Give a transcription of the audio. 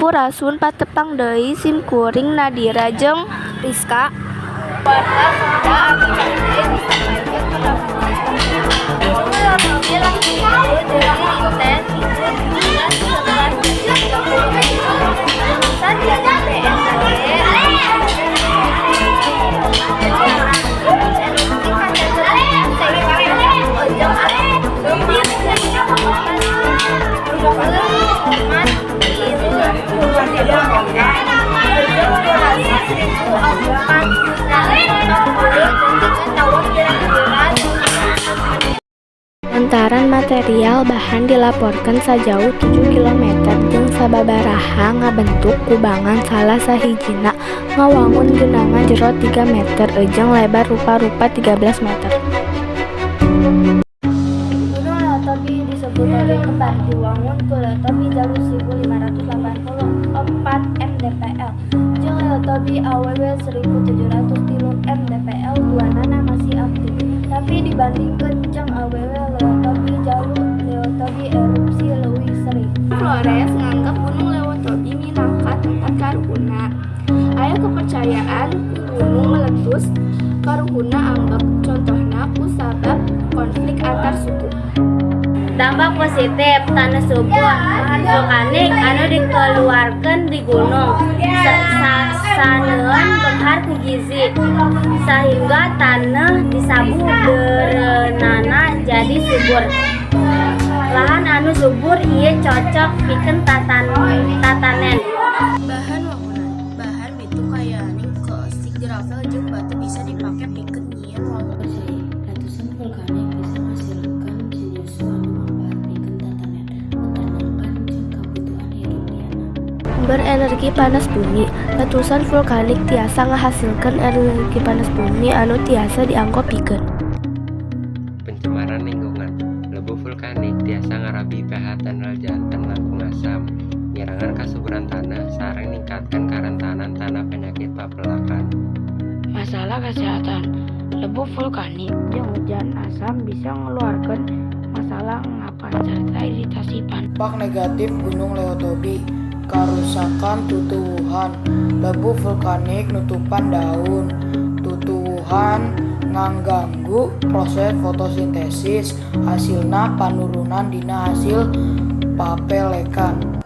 Sampurasun, patepang deui sim kuring Nadira jeung Rizka. Warta Sunda anu bade disampaikan ka Gunung Lewotobi Laki ieu deui dinten Minggu 11 11.30. Lulusan jasa BMKG. Erupsi kacatet sakitu ojong durasi 1440 tahun kira-kira. Lantaran material bahan dilaporkeun sajauh 7 kilometer jeung sababaraha ngabentuk kubangan, salah sahijina ngawangun genangan jero 3 meter jeung lebar rupa-rupa 13 meter. Gunung Lewotobi disebut oge kembar, diwangun ku Lewotobi Jalu 1584 mdpl jeung Lewotobi Awewe 1703 mdpl, duanana masih aktif. Tapi dibandingkeun jeung Awewe Lewotobi Jalu, Lewotobi erupsi leuwih sering. Flores nganggep Gunung Lewotobi minangka tempat karuhunna. Aya kepercayaan ku gunung meletus karuhunna ambek, contohna ku sabab konflik antar suku. Dampak positif tanah subur, bahan vulkanik anu dikeluarkeun di gunung saneun benghar ku gizi sehingga tanah disabu beureunana jadi subur. Lahan anu subur ieu cocok pikeun tatanen. Bahan wangunan, bahan batu kayaaning keusik, gravel jeung batu bisa dipake pikeun nyieun wangunan. Bersih, letusan vulkanik bisa ngasilkeun sinyusu anu mangpaat pikeun tatanen, peternakan jeung kabutuhan hirup lianna. Sumber energi panas bumi. Letusan vulkanik tiasa ngahasilkeun energi panas bumi anu tiasa dianggo pikeun Pencemaran lingkungan. Lebu vulkanik tiasa ngarabi pH tanah janten langkung asam, ngirangan kasuburan tanah sareng ningkatkeun karentanan kana penyakit papelakan. Masalah kesehatan, lebu vulkanik jeung hujan asam bisa ngeluarkeun masalah engapan serta iritasi panas. Dampak negatif Gunung Lewotobi, karusakan tutuwuhan. Lebu vulkanik nutupan daun tutuwuhan, ngangganggu proses fotosintesis, hasilna panurunan dina hasil papelekan.